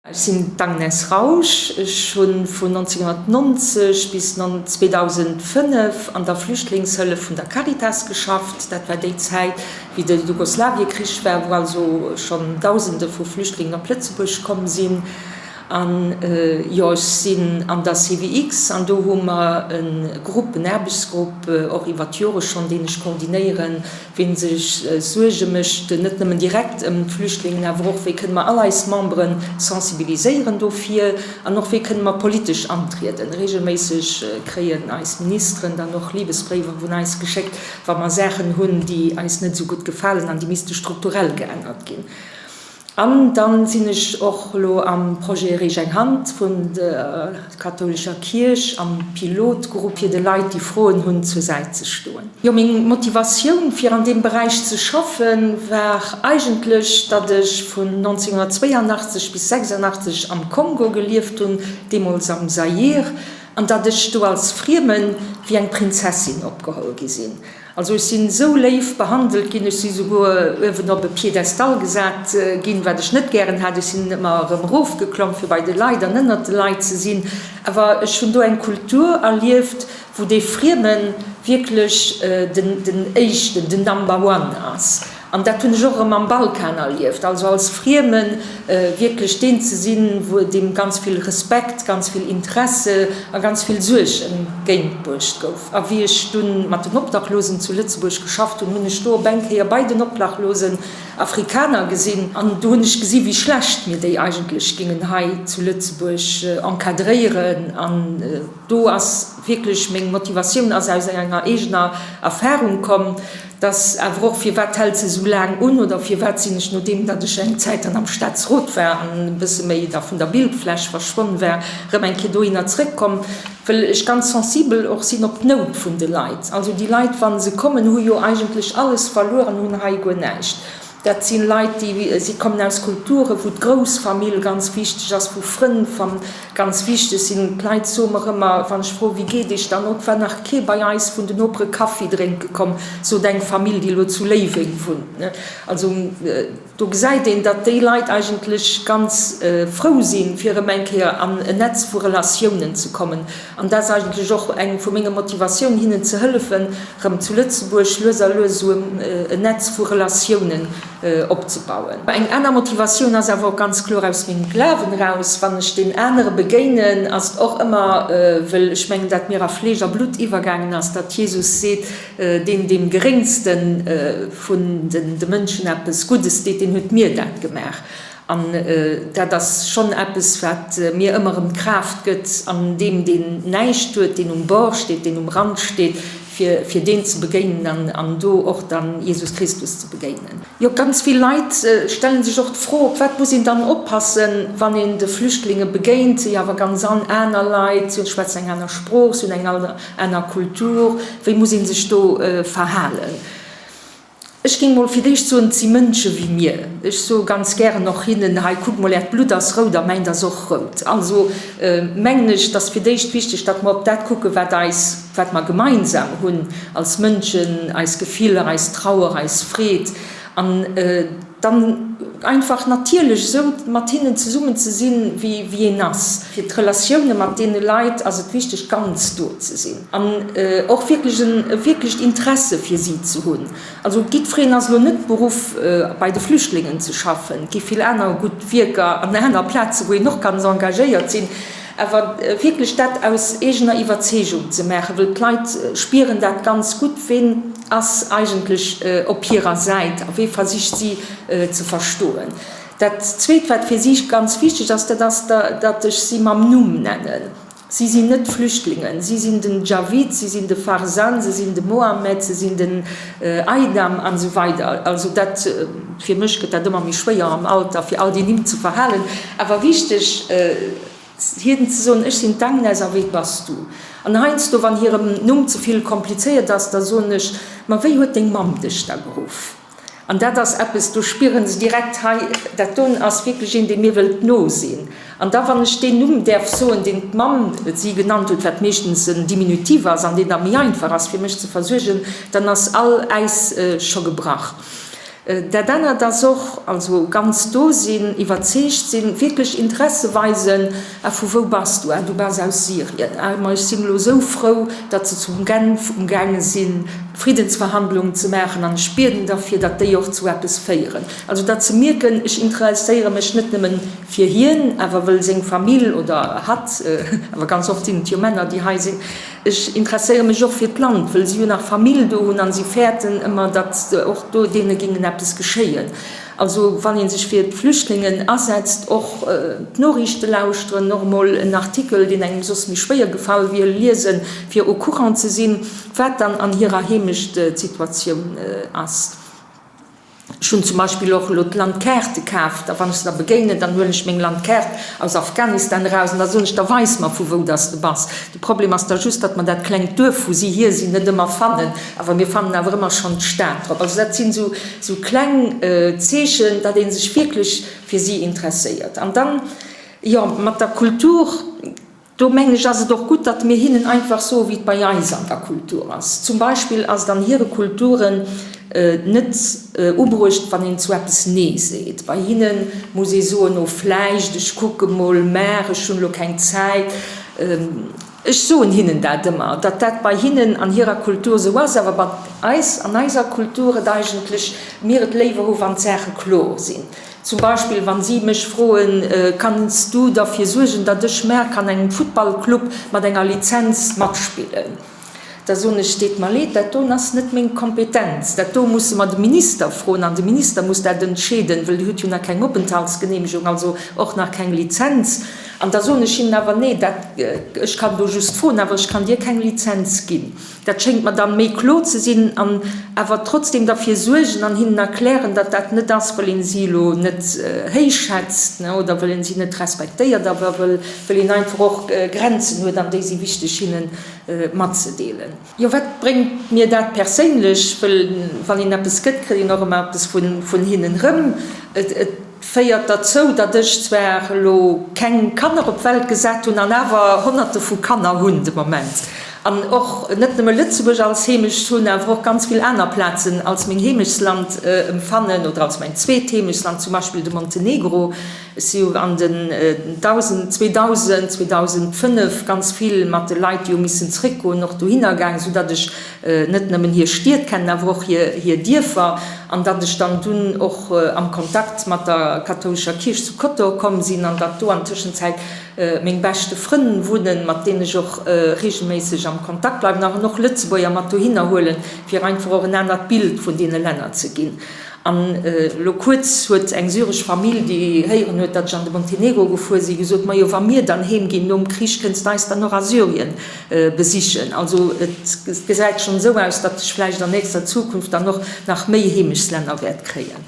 Ech sinn d'Agnes Rausch. Ech hu vun 1990 bis 2005 an der Flüchtlingshëllef vun der Caritas geschafft. Dat war déi Zäit, wéi de Jugoslawiekrich war, wou also schonn Dausende vu Flüchtlingen op Lëtzebuerg komm sinn. An jo, ech sinn an der CVX an do hu mer e Grupp, en Aarbechtsgrupp, och iwwer d'Jore schonn, deen ech koordinéieren, ween sech Suerge mécht, net nëmmen direkt ëm d'Flüchtlingen, awer och, wéi kënne mer all eis Membere sensibiliséieren dofir an och, wéi kënne mer politesch antrieden. Regelméisseg kréien eis Ministeren dann och Libesbréiwer vun eis geschéckt, wa mer Saachen hunn, déi eis net esou gutt gefalen an déi misste strukturell geännert ginn. An dann sinn ech och elo am Projet Reech eng Hand vun der kathoulescher Kierch am Pilotgrupp fir de Leit déi Froen hunn zur Säit ze stoen. Jo meng Motivatioun fir an deem Beräich ze schaffen war eigentlech datt ech vun 1982 bis 86 am Kongo gelieft hunn, deemools am Zaire, an datt ech do als Friemen wéi eng Prinzessin opgeholl gi sinn. Also ech sinn esou léif behandelt ginn, ech si souguer uewen op e Piedestal gesat ginn, wat ech net gären hat. Ech sinn ëmmer erëm erofgeklomm fir bei de Leit an ënnert de Leit ze sinn. Awer ech hunn do eng Kultur erlieft, wou dee Friemen wierklech den Éischten, den Number One ass. An dat hunn ech och erëm am Balkan erlieft, also als Friemen wierklech deen ze sinn, wou deem ganz vill Respekt, ganz vill Interesse a ganz vill Suerg entgéintbruecht gouf. A wéi ech dunn mat den Obdachlosen zu Lëtzebuerg geschafft hunn, hunn ech do op eng Kéier bei den Obdachlosen Afrikaner gesinn an do hunn ech gesi wéi schlecht mir déi eigentlech gingen hei zu Lëtzebuerg encadréieren. An do ass wierklech meng Motivatioun ass aus enger eegener Erfahrung komm. Dass awer och, firwat hält se esou laang un oder firwat sinn ech, nodeem datt ech eng Zäit dann am Staatsrot war an e bësse méi da vun der Bildfläch verschwonn war, erëm eng Kéier dohinner zrëckkomm, wëll ech ganz sensibel och sinn op d'Nout vun de Leit. Also déi Leit, wa se kommen, hu jo eigentlech alles verluer an hunn hei guer näischt. Dat si Leit, déi si kommen aus Kulture wou d'Groussfamill ganz wichteg ass, wou Frënn ganz wichteg sinn. D'Leit soe mer ëmmer, wann ech froe wéi geet Iech dann, et war nach kee bei eis vun den Nopere Kaffi drénke komm, sot eng Famill, déi elo zu Léiweng wunnt. Also do gesäit een, datt déi Leit eigentlech ganz frou sinn, fir erëm eng Kéier an en Netz vu Relatiounen ze kommen. An dat ass eigentlech och eng vu menge Motivatioun, hinnen ze hëllefen, erëm zu Lëtzebuerg lues a lues esou en Netz vu Relatiounen opzebauen. Eng aner Motivatioun ass awer och ganz kloer aus mengem Glawen eraus. Wann ech deen anere begéinen, ass et och ëmmer, wëll ech mengen, dat mir a Fleesch a Blutt iwwergaangen ass, datt Jesus seet, Deen deem Geréngste vun de Mënschen eppes Guddes deet, deen huet mir dat gemaach. An dat ass schonn eppes, wat mir ëmmer erëm d'Kraaft gëtt, an deem, deen näischt huet, deen um Bord steet, deen um Rand steet, fir, fir deen ze begéinen an do och dann Jesus Christus ze begéinen. Jo, ganz vill Leit stelle sech och d'Fro, op wat muss een dann oppassen, wann een de Flüchtlinge begéint? Si awer ganz aner Leit, si schwätzen eng aner Sprooch, si hunn eng aner Kultur, wéi muss ee sech do verhalen? Ech géing mol fir d'éischt soen, et si Mënsche wéi mir. Ech soe ganz gären och hinnen, hei kuckt mol, äert Blutt ass rout a mäint ass och rout. Also mengen ech, et ass fir d'éischt wichteg, datt mer op dat kucken, wat eis, wat mer gemeinsam hunn als Mënschen, eis Gefiller, eis Trauer, eis Freed. An dann einfach natierlech esou mat hinnen zesummen ze sinn, wéi een ass. Fir d'Relatioune mat deene Leit ass et wichteg, ganz do ze sinn an och wierklech e wierklecht Interesse fir si ze hunn. Also jiddwereen ass elo net beruff, bei de Flüchtlingen ze schaffen. Et gi vill aner gutt Wierker an aner Plazen, wou een och kann engagéiert sinn. Awer wierklech dat aus eegener Iwwerzeegung ze maachen, wëll d'Leit spieren dat ganz gutt, ween ass eigentlech op hirer Säit a wee versicht si ze verstoen. Dat Zweet, wat fir si ganz wichteg ass, dat ass, datt ech si mam Numm nennen. Si sinn net Flüchtlingen, si sinn den Javid, si sinn de Farzan, se sinn de Mohammed, se sinn den Aidam an esou weider. Also dat, fir mech gëtt dat ëmmer méi schwéier am Alter, fir all déi Nimm ze verhalen. Awer wichteg, hinnen ze soen, ech sinn d'Agnes a wéi bass du? An heiansdo, wann hirem Numm ze vill komplizéiert ass, da soen ech, ma wéi huet deng Mamm dech da geruff? An dat ass eppes, do spiere se direkt, hei, dat doen ass wierklech een, dee mir wëllt no sinn. An da wann ech deen Numm däerf soen, deen d'Mamm si genannt huet, wat meeschtens en Diminutiv ass an deen da méi einfach ass fir mech ze versuergen, dann ass all Äis scho gebrach. Dat anert ass och, also ganz do sinn, iwwerzeegt sinn, wierklech Interesse weisen, Ah, vu wou bass du? Ah, du bass aus Syrien. Ah, ma ech sinn elo esou frou, datt se zu Genf umgaange sinn, Friddensverhandlungen ze maachen, an ech bieden derfir, datt déi och zu eppes féieren. Also datt se mierken, ech interesséiere mech net nëmmen fir hien, awer wëll seng Famill oder hatt, awer ganz oft sinn et jo Männer, déi hei sinn, Ech interesséiere mech och fir d'Land, wëll si jo nach Famill do hunn an si fäerten ëmmer, datt och do deene géingen eppes geschéien. Also wann ee sech fir d'Flüchtlingen asetzt, och d'Noriichte lauschteren, och emol en Artikel, deen engem soss méi schwéier gefall wier, liesen, fir au courant ze sinn, wat dann an hirer Heemecht d'Situatioun ass. Ech hunn zum Beispill och elo d'Landkaarte kaaft, a wann ech se da begéinen, dann huelen ech meng Landkaart aus Afghanistan eraus an da soen ech, da weis mer vu wou dass de bass. De Problem ass da just, datt mer dat klengt Duerf, wou si hier sinn, net ëmmer fannen, awer mir fannen awer ëmmer schonn d'Stad drop. Also dat sinn esou esou kleng Zeechen, datt ee sech wierklech fir si interesséiert. An dann, jo, mat der Kultur. Do mengen ech, ass et och gutt, datt mir hinnen einfach soen, wéi et bei eis an der Kultur ass. Zum Beispill ass et an hire Kulturen net ubruecht, wann een zu eppes Nee seet. Bei hinne muss ee soen, Oh, vläicht, ech kucke mol, maach, ech hunn elo keng Zäit. Ech soen hinnen dat ëmmer, datt dat bei hinnen an hirer Kultur esou ass, awer bei eis an eiser Kultur et eigentlech, mir et léiwer hu wann d'Saache kloer sinn. Zum Beispill, wann si mech froen, Kanns du derfir suergen, datt ech mar kann engem Futtballclub mat enger Lizenz matspillen? Da soen ech, Deet mer leed, dat doen ass net meng Kompetenz. Dat do musse mer de Minister froen an de Minister muss dat entscheeden, wëll Dir hutt jo nach keng Openthaltsgenehmegung, also och nach keng Lizenz. An da soen ech hinnen awer, Nee, dat, ech kann do just froen, awer ech kann dir keng Lizenz ginn. Dat schéngt mer dann méi kloer ze sinn an awer trotzdem derfir suergen an hinnen erklären, datt dat net ass, wëll een si elo net héich schätzt oder wëll een si net respektéiert, awer wëll een einfach och Grenzen huet an déi si wichteg hinne matzedeelen. Jo, wat bréngt mir dat perséinlech? Wëll wann een eppes gëtt, kritt een och ëmmer eppes vun hinnen erëm. Et féiert derzou, datt ech zwar elo keng Kanner op d'Welt gesat hunn an awer Honnerte vu Kanner hunn de Moment an och net nëmme Lëtzebuerg als Heemecht hunn, awer och ganz vill aner Plazen als meng Heemechtsland emfannen oder als mäin zweet Heemechtsland, zum Beispill de Montenegro. Ech si jo an den 2000, 2005 ganz vill mat de Leit, déi hu missen zréckgoen, och dohinner gaang, soudatt ech net nëmmen hir Stied kennen, awer och hir Dierfer, an datt ech dann dunn och am Kontakt mat der kathoulescher Kierch zu Kotor komm sinn an datt do an Tëschenzäit meng beschte Frënn wunnen, mat deenen ech och regelméisseg am Kontakt bleiwen an och Lëtzebuerger mat dohinner huelen, fir einfach och en anert Bild vun deene Länner ze ginn. An elo kuerz huet eng syresch Famill, déi héieren huet, datt ech an de Montenegro gefuer sinn, gesot, Majo, wa mir dann heem ginn nom Krich, kënns de eis dann och a Syrien besichen. Also et gesäit schonn esou aus, datt ech vläicht an nächster Zukunft dann och nach méi Heemechtslänner wäert kréien.